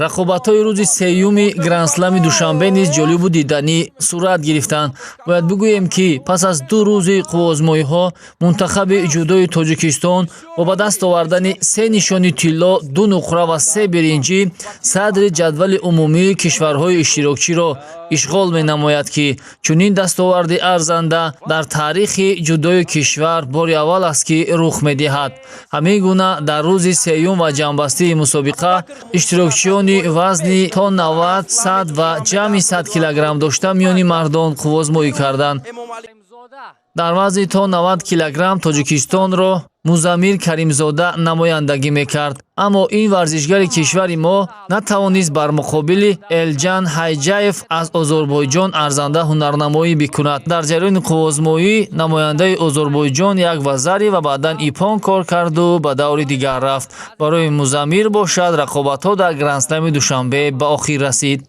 Рақобатҳои рӯзи сеюми Грандслами Душанбе низ ҷолибу диданӣ сурат гирифтанд. Бояд бигӯем, ки пас аз 2 рӯзи қувваозмоиҳо мунтахаби ҷудои Тоҷикистон бо ба даст овардани се нишони тилло, ду нуқра ва се биринҷӣ садри ҷадвали умумии кишварҳои иштирокчиро ишғол менамояд, ки чунин дастоварди арзанда дар таърихи ҷудои кишвар бори аввал аст, ки рух медиҳад. Ҳамин гуна дар рӯзи сеюм ва ҷамъбастии мусобиқа иштирокчиёни вазни то 90, 100 ва ҷамъи 100 килограмм дошта миёни мардон қувваозмоӣ карданд. Дар вазни то 90 килограмм Тоҷикистонро Музаммир Каримзода намояндагӣ мекард, аммо ин варзишгари кишвари мо натавонист бар муқобили Элҷан Ҳайҷаев аз Озарбойҷон арзанда ҳунарнамоӣ бикунад. Дар ҷараёни қувваозмоӣ намояндаи Озарбойҷон як вазари ва баъдан иппон кор карду ба даври дигар рафт. Барои Музаммир бошад, рақобатҳо дар Грандслами Душанбе ба охир расид.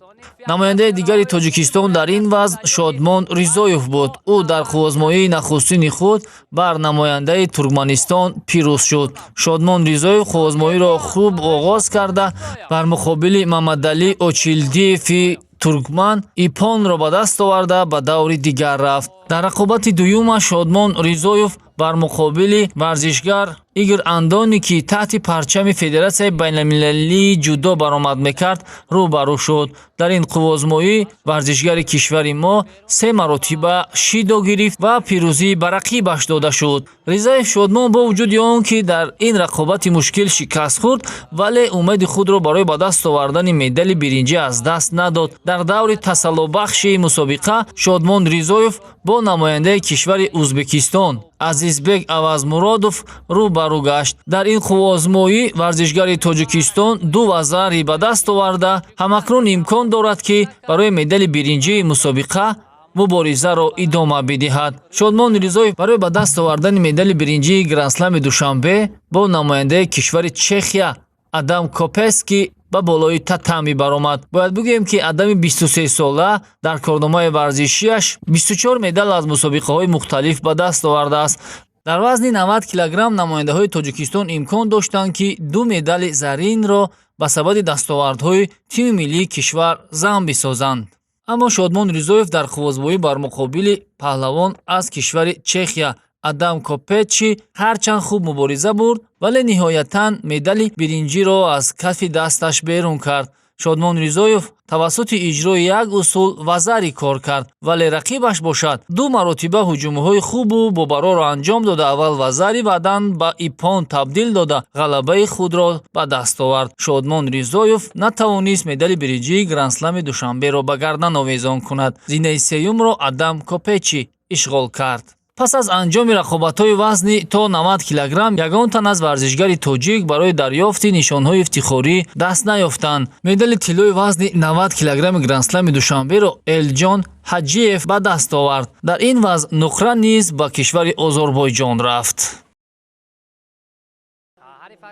Намояндаи дигари Тоҷикистон дар ин вазн Шодмон Ризоев буд. Ӯ дар қувваозмоии нахустини худ бар намояндаи Туркманистон пирӯз шуд. Шодмон Ризоев қувваозмоиро хуб оғоз карда, бар муқобили Мамадалӣ Очилдиеви туркман иппонро ба даст оварда, ба даври дигар рафт. Дар рақобати дуюмаш Шодмон Ризоев бар муқобили варзишгар Игор Андони, ки таҳти парчами Федератсияи байналмилалии ҷудо баромад мекард, рӯ ба рӯ шуд. Дар ин қувваозмоӣ варзишгари кишвари мо се маротиба шидо гирифт ва пирӯзӣ ба рақибаш дода шуд. Ризаев Шодмон бо вуҷуди он ки дар ин рақобати мушкил шикаст хӯрд, вале умеди худро барои ба даст овардани медали биринҷӣ аз даст надод. Дар даври тасаллобахши мусобиқа Шодмон Ризоев бо намояндаи кишвари Ӯзбекистон Азизбек Авазмуродов рӯ ба рӯ гашт. Дар ин қувваозмоӣ варзишгари Тоҷикистон ду вазари ба даст оварда, ҳамакнун имкон дорад, ки барои медали биринҷии мусобиқа муборизаро идома бидиҳад. Шодмон Ризоев барои ба даст овардани медали биринҷии Грандслами Душанбе бо намояндаи кишвари Чехия Адам Копески ба болои татами баромад. Бояд бигӯем, ки Адами 23-сола дар корномаи варзишиаш 24 медал аз мусобиқаҳои мухталиф ба даст овардааст. Дар вазни 90 килограмм намояндаҳои Тоҷикистон имкон доштанд, ки ду медали заринро ба сабади дастовардҳои тими миллии кишвар зам бисозанд, аммо Шодмон Ризоев дар қувваозмоӣ бар муқобили паҳлавон аз кишвари Чехия Адам Копечи ҳарчанд хуб мубориза бурд, вале ниҳоятан медали биринҷиро аз кафи дасташ берун кард. Шодмон Ризоев тавассути иҷрои як усул вазари кор кард, вале рақибаш бошад, ду маротиба ҳуҷумҳои хубу бобарорро анҷом дода, аввал вазари, баъдан ба иппон табдил дода, ғалабаи худро ба даст овард. Шодмон Ризоев натавонист медали биринҷии Грандслами Душанберо ба гардан овезон кунад. Зинаи сеюмро Адам Копечи ишғол кард. Пас аз анҷоми рақобатҳои вазни то 90 килограмм ягон тан аз варзишгари тоҷик барои дарёфти нишонҳои ифтихорӣ даст наёфтанд. Медали тиллои вазни 90 килограмми Грандслами Душанберо Элҷон Ҳаҷиев ба даст овард. Дар ин вазн нуқра низ ба кишвари Озарбойҷон рафт.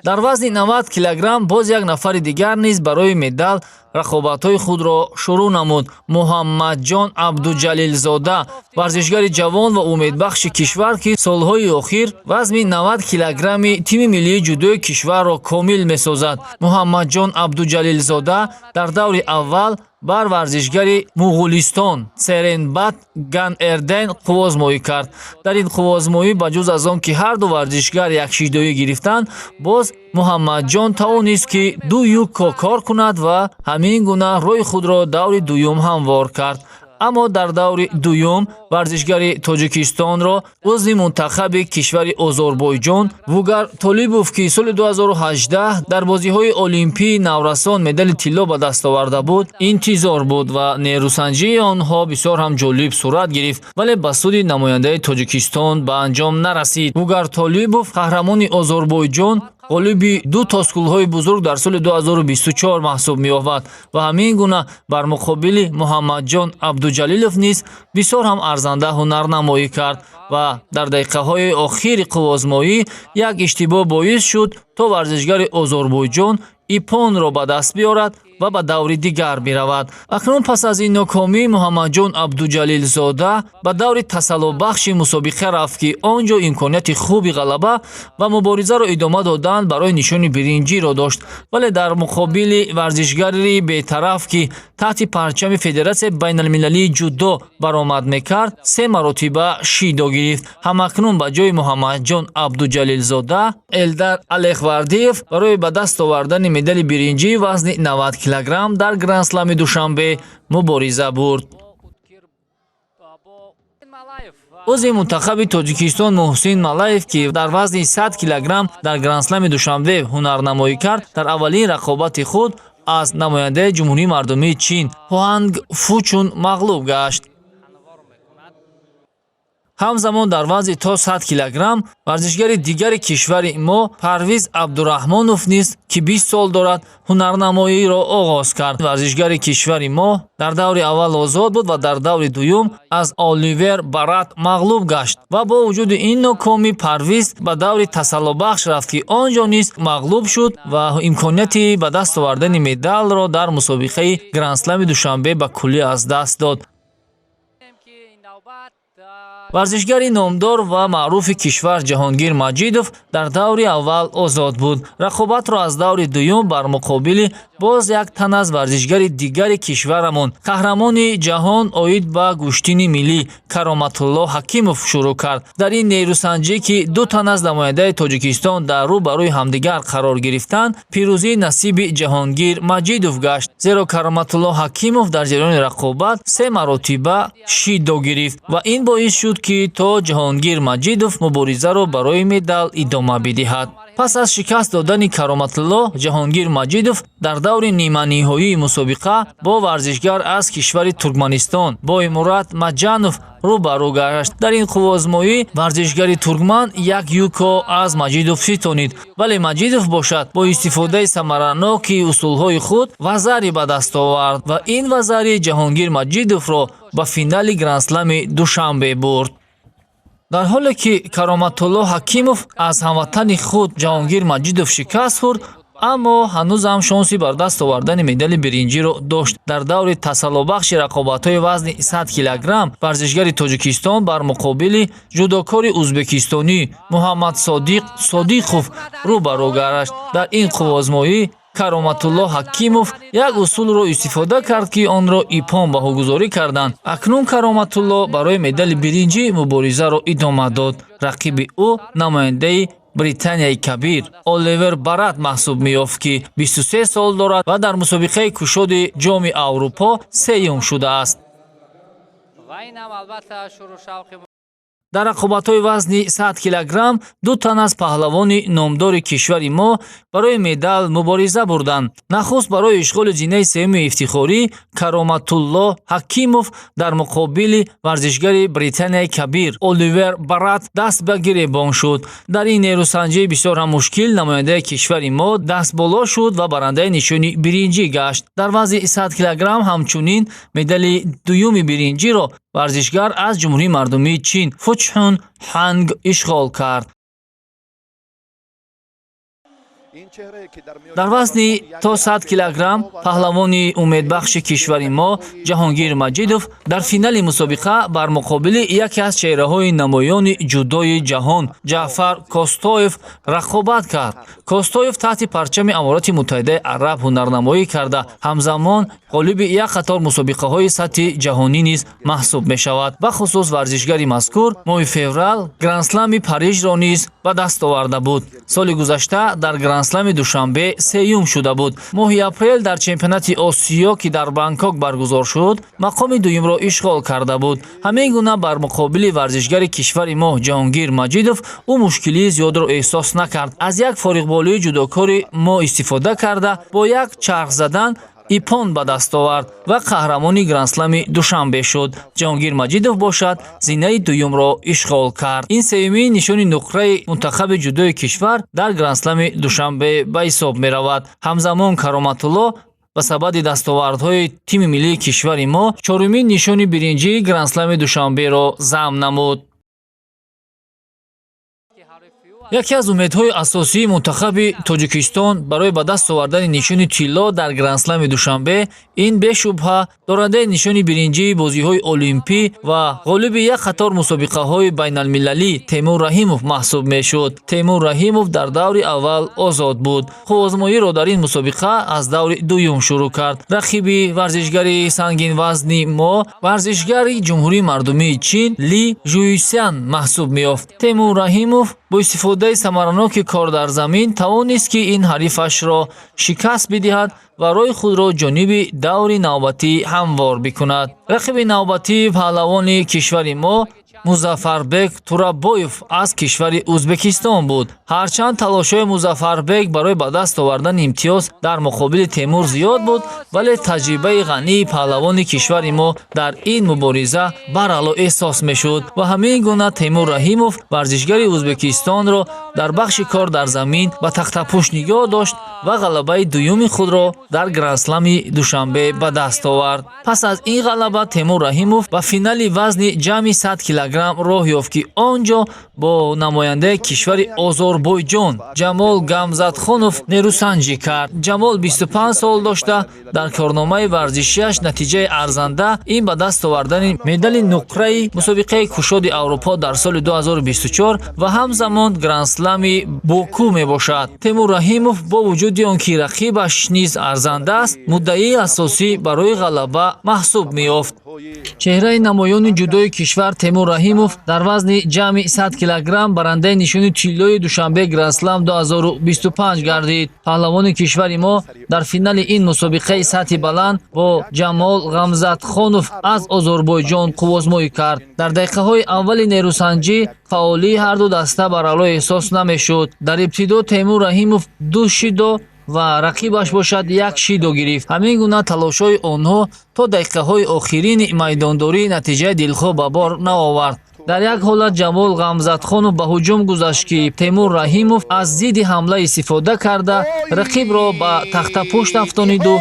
Дар вазни 90 килограмм боз як нафари дигар низ барои медал рақобатҳои худро шурӯъ намуд. Муҳаммадҷон Абдуҷалилзода, варзишгари ҷавон ва умедбахши кишвар, ки солҳои охир вазни 90 килограмми тими миллии ҷудои кишварро комил месозад. Муҳаммадҷон Абдуҷалилзода дар даври аввал бар варзишгари Муғулистон Серенбат Ганэрден қувваозмоӣ кард. Дар ин қувваозмоӣ, ба ҷуз аз он ки ҳарду варзишгар якшидоӣ гирифтанд, боз Муҳаммадҷон тавонист, ки ду юкко кор кунад ва ҳамин гуна роҳи худро даври дуюм ҳамвор кард. Аммо дар даври дуюм варзишгари Тоҷикистонро узви мунтахаби кишвари Озарбойҷон Вугар Толибов, ки соли 2018 дар бозиҳои олимпии наврасон медали тилло ба даст оварда буд, интизор буд ва нерӯсанҷии онҳо бисёр ҳам ҷолиб сурат гирифт, вале ба суди намояндаи Тоҷикистон ба анҷом нарасид. Вугар Толибов, қаҳрамони Озарбойҷон, ғолиби ду тоскулҳои бузург дар соли 2024 маҳсуб меёбад ва ҳамин гуна бар муқобили Муҳаммадҷон Абдуҷалилов низ бисёр ҳам арзанда ҳунарнамоӣ кард ва дар дақиқаҳои охири қувваозмоӣ як иштибоҳ боис шуд, то варзишгари Озарбойҷон иппонро ба даст биёрад. ва ба даври дигар биравад. Акнун пас аз ин нокомӣ Муҳаммадҷон Абдуҷалилзода ба даври тасаллобахши мусобиқа рафт, ки он ҷо имконияти хуби ғалаба ва муборизаро идома додан барои нишони биринҷиро дошт, вале дар муқобили варзишгари бетараф, ки таҳти парчами Федератсияи байналмилалии ҷудо баромад мекард, се маротиба шидо гирифт. Ҳамакнун ба ҷои Муҳаммадҷон Абдуҷалилзода Элдар Алехвардиев барои ба даст овардани медали биринҷии вазни 90 килограмм дар Грандслами Душанбе мубориза бурд. Узви мунтахаби Тоҷикистон Муҳсин Малаев, ки дар вазни 100 килограмм дар Грандслами Душанбе ҳунарнамоӣ кард, дар аввалин рақобати худ аз намояндаи Ҷумҳурии Мардумии Чин Ҳуанг Фучун мағлуб гашт. Ҳамзамон дар вазни то 100 килограмм варзишгари дигари кишвари мо Парвиз Абдураҳмонов низ, ки 20 сол дорад, ҳунарнамоиро оғоз кард. Варзишгари кишвари мо дар даври аввал озод буд ва дар даври дуюм аз Оливер Барат мағлуб гашт ва бо вуҷуди ин нокомӣ Парвиз ба даври тасаллобахш рафт, ки он ҷо низ мағлуб шуд ва имконияти ба даст овардани медалро дар мусобиқаи Грандслами Душанбе ба куллӣ аз даст дод. Варзишгари номдор ва маъруфи кишвар Ҷаҳонгир Маҷидов дар даври аввал озод буд. Рақобатро аз даври дуюм бар муқобили боз як тан аз варзишгари дигари кишварамон, қаҳрамони ҷаҳон оид ба гӯштини миллӣ Кароматулло Ҳакимов шурӯъ кард. Дар ин нерӯсанҷӣ, ки ду тан аз намояндаи Тоҷикистон дар рӯ ба рӯи ҳамдигар қарор гирифтанд, пирӯзӣ насиби Ҷаҳонгир Маҷидов гашт, зеро Кароматулло Ҳакимов дар ҷараёни рақобат се маротиба шидо гирифт ва ин боис шуд, ки то Ҷаҳонгир Маҷидов муборизаро барои медал идома бидиҳад. Пас аз шикаст додани Кароматулло, Ҷаҳонгир Маҷидов дар даври ниманиҳоии мусобиқа бо варзишгар аз кишвари Туркманистон Боймурад Маҷанов рӯ ба рӯ гашт. Дар ин қувваозмоӣ варзишгари туркман як юко аз Маҷидов ситонид, вале Маҷидов бошад бо истифодаи самараноки усулҳои худ вазари ба даст овард ва ин вазари Ҷаҳонгир Маҷидовро ба финали Грандслами Душанбе бурд. Дар ҳоле ки Кароматулло Ҳакимов аз ҳамватани худ Ҷаҳонгир Маҷидов шикаст хӯрд, аммо ҳанӯзам шонси бар даст овардани медали биринҷиро дошт. Дар даври тасаллобахши рақобатҳои вазни 100 килограмм варзишгари Тоҷикистон бар муқобили ҷудокори ӯзбекистонӣ Муҳаммадсодиқ Содиқов рӯ ба рӯ гашт. Дар ин қувваозмоӣ Кароматулло Ҳакимов як усулро истифода кард, ки онро ипон баҳогузорӣ карданд. Акнун Кароматулло барои медали биринҷӣ муборизаро идома дод. Рақиби ӯ намояндаи Британияи Кабир Оливер Барат маҳсуб меёфт, ки 23 сол дорад ва дар мусобиқаи кушоди Ҷоми Аврупо сеюм шудааст. Дар рақобатҳои вазни 100 килограмм ду тан аз паҳлавони номдори кишвари мо барои медал мубориза бурданд. Нахуст барои ишғоли зинаи сеюми ифтихорӣ Кароматулло Ҳакимов дар муқобили варзишгари Британияи Кабир Оливер Барат даст ба гиребон шуд. Дар ин нерӯсанҷии бисёр ҳам мушкил намояндаи кишвари мо дастболо шуд ва барандаи нишони биринҷӣ гашт. Дар вазни 100 килограмм ҳамчунин медали дуюми биринҷиро варзишгар аз Ҷумҳурии Мардумии Чин Фучхун Ҳанг ишғол кард. Дар вазни то 100 килограмм паҳлавони умедбахши кишвари мо Ҷаҳонгир Маҷидов дар финали мусобиқа бар муқобили яке аз чеҳраҳои намоёни ҷудои ҷаҳон Ҷаъфар Костоев рақобат кард. Костоев таҳти парчами Аморати Муттаҳидаи Араб ҳунарнамоӣ карда, ҳамзамон ғолиби як қатор мусобиқаҳои сатҳи ҷаҳонӣ низ маҳсуб мешавад. Бахусус варзишгари мазкур моҳи феврал Грандслами Парижро низ ба даст оварда буд. Соли гузашта дар Грандслами Душанбе сеюм шуда буд. Моҳи апрел дар чемпионати Осиё, ки дар Бангкок баргузор шуд, мақоми дуюмро ишғол карда буд. Ҳамин гуна бар муқобили варзишгари кишвари мо Ҷаҳонгир Маҷидов ӯ мушкилии зиёдро эҳсос накард. Аз як фориғболии ҷудокори мо истифода карда, бо як чарх задан ипон ба даст овард ва қаҳрамони Грандслами Душанбе шуд. Ҷаҳонгир Маҷидов бошад зинаи дуюмро ишғол кард. Ин сеюмин нишони нуқраи мунтахаби ҷудои кишвар дар Грандслами Душанбе ба ҳисоб меравад. Ҳамзамон Кароматулло ба сабади дастовардҳои тими миллии кишвари мо чорумин нишони биринҷии Грандслами Душанберо замм намуд. Яке аз умедҳои асосии мунтахаби Тоҷикистон барои ба даст овардани нишони тилло дар Грандслами Душанбе ин бешубҳа дорандаи нишони биринҷии бозиҳои олимпӣ ва ғолиби як қатор мусобиқаҳои байналмилалӣ Темур Раҳимов маҳсуб мешуд. Темур Раҳимов дар даври аввал озод буд. Қувваозмоиро дар ин мусобиқа аз даври дуюм шурӯъ кард. Рақиби варзишгари сангинвазни мо варзишгари Ҷумҳурии Мардумии Чин Ли Жуйсян маҳсуб меёфт. Темур Раҳимов бо истифодаи самараноки кор дар замин тавонист, ки ин ҳарифашро шикаст бидиҳад ва роҳи худро ҷониби даври навбатӣ ҳамвор бикунад. Рақиби навбатии паҳлавони кишвари мо Музаффарбек Турабоев аз кишвари Ӯзбекистон буд. Ҳарчанд талошҳои Музаффарбек барои ба даст овардани имтиёз дар муқобили Темур зиёд буд, вале таҷрибаи ғании паҳлавони кишвари мо дар ин мубориза баръало эҳсос мешуд ва ҳамин гуна Темур Раҳимов варзишгари Ӯзбекистонро дар бахши кор дар замин ба тахтапушт нигоҳ дошт ва ғалабаи дуюми худро дар Грандслами Душанбе ба даст овард. Пас аз ин ғалаба Темур Раҳимов ба финали вазни ҷамъи 100 килограмм роҳ ёфт, ки он ҷо бо намояндаи кишвари Озорбойҷон Ҷамол Гамзатхонов нерӯсанҷӣ кард. Ҷамол 25 сол дошта, дар корномаи варзишиаш натиҷаи арзанда ин ба даст овардани медали нуқраи мусобиқаи кушоди Аврупо дар соли 2024 ва ҳамзамон Грандслами Боку мебошад. Темур Раҳимов бо вуҷуди он ки рақибаш низ арзанда аст, муддаии асосӣ барои ғалаба маҳсуб меёфт. Чеҳраи намоёни ҷудои кишвар Темур Раҳимов дар вазни ҷамъи 100 килограмм барандаи нишони тиллои Душанбе Грандслам 2025 гардид. Паҳлавони кишвари мо дар финали ин мусобиқаи сатҳи баланд бо Ҷамол Ғамзатхонов аз Озорбойҷон қувваозмоӣ кард. Дар дақиқаҳои аввали нерӯсанҷӣ фаъолии ҳарду даста баръало эҳсос намешуд. Дар ибтидо Темур Раҳимов ду шидо ва рақибаш бошад як шидо гирифт. Ҳамин гуна талошҳои онҳо то дақиқаҳои охирини майдондорӣ натиҷаи дилхоҳ ба бор наовард. Дар як ҳолат Ҷамол Ғамзатхонов ба ҳуҷум гузашт, ки Темур Раҳимов аз зидди ҳамла истифода карда, рақибро ба тахтапушт афтониду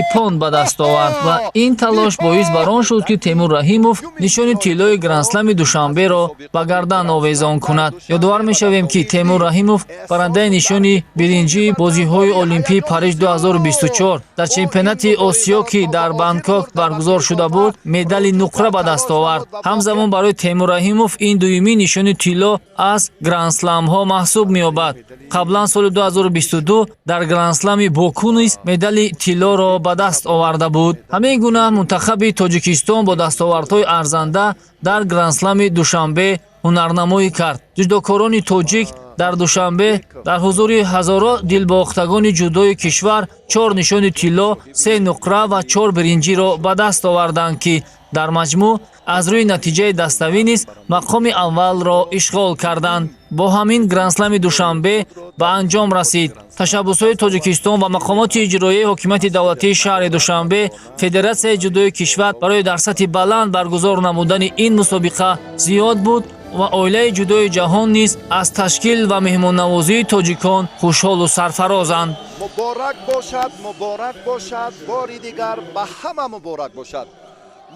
иппон ба даст овард ва ин талош боис бар он шуд, ки Темур Раҳимов нишони тиллои Грандслами Душанберо ба гардан овезон кунад. Ёдовар мешавем, ки Темур Раҳимов барандаи нишони биринҷии бозиҳои олимпии Париж 2024 дар чемпионати Осиё, ки дар Бангкок баргузор шуда буд, медали нуқра ба даст овард. Ҳамзамон барои Темур Раҳимов ин дуюмин нишони тилло аз грандсламҳо маҳсуб меёбад. Қаблан соли 2022 дар Грандслами Боку низ медали тиллоро ба даст оварда буд. Ҳамин гуна мунтахаби Тоҷикистон бо дастовардҳои арзанда дар Грандслами Душанбе ҳунарнамоӣ кард. Ҷудокорони тоҷик дар Душанбе дар ҳузури ҳазорҳо дилбохтагони ҷудои кишвар чор нишони тилло, се нуқра ва чор биринҷиро ба даст оварданд, ки дар маҷмӯъ аз рӯи натиҷаи даставӣ низ мақоми аввалро ишғол карданд. Бо ҳамин Грандслами Душанбе ба анҷом расид. Ташаббусҳои Тоҷикистон ва мақомоти иҷроияи ҳокимияти давлатии шаҳри Душанбе, Федератсияи ҷудои кишвар барои дар сатҳи баланд баргузор намудани ин мусобиқа зиёд буд ва оилаи ҷудои ҷаҳон низ аз ташкил ва меҳмоннавозии тоҷикон хушҳолу сарфарозанд. Муборак бошад, муборак бошад, бори дигар ба ҳама муборак бошад.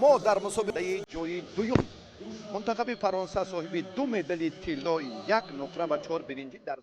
Мо дар мусобиқаи ҷои дуюм мунтахаби Фаронса, соҳиби ду медали тилло, як нуқра ва чор биринҷӣ дар